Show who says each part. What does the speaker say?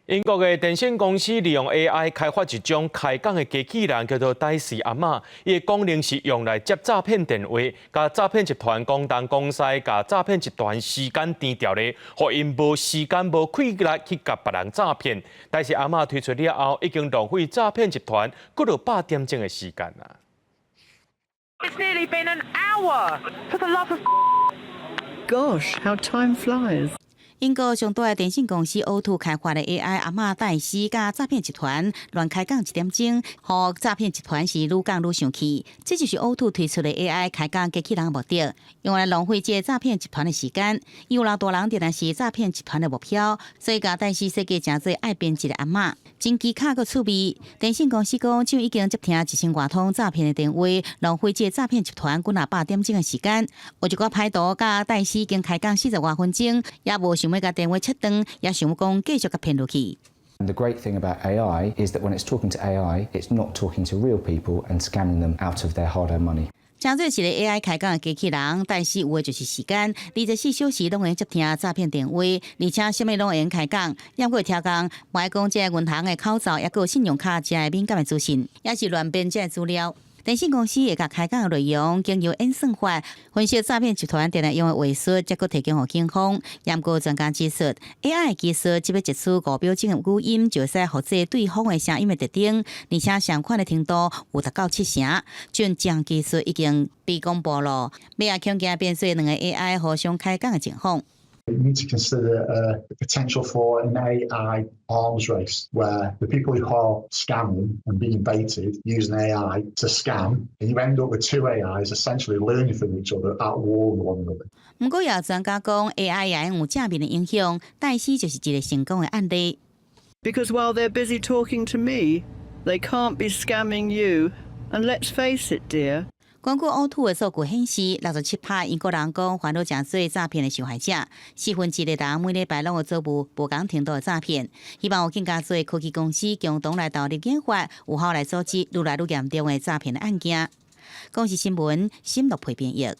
Speaker 1: 英國的電信公司利用 AI 開發一種開講的機器人，叫做黛絲阿嬤。伊的功能是用來接詐騙電話，共詐騙集團講東講西，共詐騙集團時間顛掉咧，予𪜶無時間無氣力去共別人詐騙。黛絲阿嬤推出了後，已經浪費詐騙集團幾落百點鐘的時間啦。
Speaker 2: It's nearly been an hour. For the love of
Speaker 3: Gosh, how time flies.
Speaker 4: 英國上大的電信公司O2開發的 AI 阿嬤黛絲，佮詐騙集團亂開講一點鐘，予詐騙集團是愈講愈生氣。這就是O2推出的 AI 開講機器人目的，用來浪費這個詐騙集團的時間。有老大人定定是詐騙集團的目標，所以共黛絲設計成做愛編織的阿嬤，真機巧閣趣味。電信公司講，就已經接聽1000外通詐騙的電話，浪費這個詐騙集團幾若百點鐘的時間。有一寡歹徒佮黛絲已經開講40外分鐘，也無想欲共電話切斷，也想欲講繼續共騙落去。
Speaker 5: The great thing about AI is that when it's talking to AI, it's not talking to real people and scamming them out of their hard-earned money.
Speaker 4: 成做一個 AI 開講的機器人，黛絲有的就是時間，24小時攏會接聽詐騙電話，而且啥物攏會用開講，猶閣會聽講，無愛講這個銀行的口罩，抑閣有信用卡這个敏感的資訊，也是亂編這個資料。電信公司會共開講的內容經由演算法分析詐騙集團定定用的話術，才閣提供予警方。毋過專家指出，AI 技術只欲截取5秒鐘的語音，就會使複製對方的聲音的特徵，而且相款的程度有達到七成。這項技術已經被公布了，欲也恐驚變做兩個 AI 互相開講的情況。
Speaker 6: You need to consider the potential for an AI arms race where the people who are scamming and being baited use an AI to scam, and you end up with two AIs essentially learning from each other at war with one another.
Speaker 4: 毋過，也有專家講，AI 也有正面的影響，黛絲就是一個成功的案例。
Speaker 3: Because while they're busy talking to me, they can't be scamming you. And let's face it, dear.
Speaker 4: 根據O2的數據顯示，67%英國人講煩惱成做詐騙的受害者，1/4的人每禮拜攏會遭遇無仝程度的詐騙。希望有更加濟科技公司共同來投入研發，有效來阻止愈來愈嚴重的詐騙的案件。公視新聞，新樂培編譯。